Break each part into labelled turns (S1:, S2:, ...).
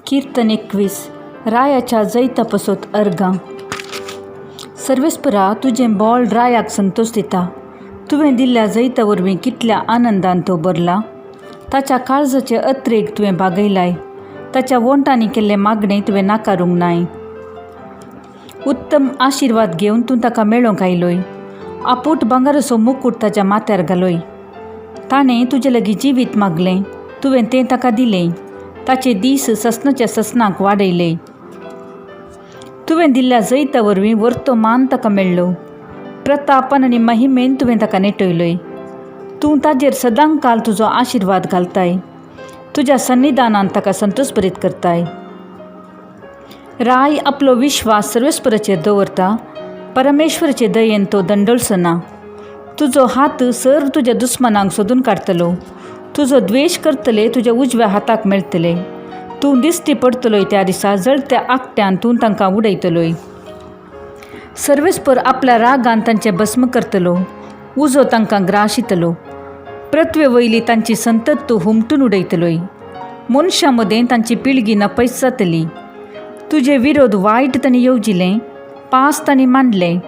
S1: किर्तन 21. रायाच्या जैता पसत अर्गां. सर्वेस्परा, तुजें बोळ रायाक संतोश दिता. तुवें दिल्ल्या जैता वरवीं कितल्या आनंदान तो भरला. ताच्या काळजाचे अत्रेग तुवें भागयलाय. ताच्या वोंटांनी केल्लें मागणें तुवें नाकारूंक नाय. उत्तम आशिर्वाद घेवन तूं ताका मेळोवंक आयलोय. आपूट भांगराचो मुकूट ताच्या माथ्यार घालोय. ताणें तुजे लागीं जिवीत मागलें, तुवें तें ताका दिलें. ताचे दीस ससनाच्या ससनाक वाडयले. तुवें दिल्ल्या जैता वरवीं वर्तो मान ताका मेळ्ळो. प्रतापान आनी महिमेन तुवें ताका नेटयलोय. तूं ताजेर सदांकाल तुजो आशिर्वाद घालताय. तुज्या सन्निधानान ताका संतोशभरीत करताय. राय आपलो विश्वास सर्वेस्पराचेर दवरता. परमेश्वराचे दयेन तो दंडळचो ना. तुजो हात सर्व तुज्या दुस्मानांक सोदून काडटलो. तुजो द्वेश करतले तुज्या उजव्या हाताक मेळटले. तूं दिश्टी पडटलोय त्या दिसा जळत्या आकट्यान तूं तांकां उडयतलोय. सर्वेस्पर आपल्या रागान तांचें भस्म करतलो. उजो तांकां ग्राशितलो. पृथ्वे वयली तांची संतत तूं हुमटून उडयतलोय. मनशां मदें तांची पिळगी नपयत जातली. तुजे विरोध वायट तांणी येवजिलें, पास तांणी मांडलें,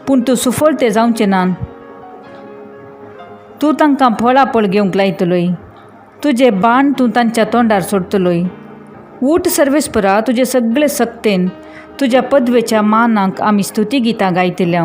S1: पूण तूं सुफळ ते जावचें ना. तूं तांकां फळाफळ घेवंक लायतलोय. तुजे बाण तूं तांच्या तोंडार सोडटलोय. ऊठ सर्वेस्परा, तुजे सगळे सक्तेन तुज्या पदवेच्या मानाक आमी स्तुती गितां गायतले.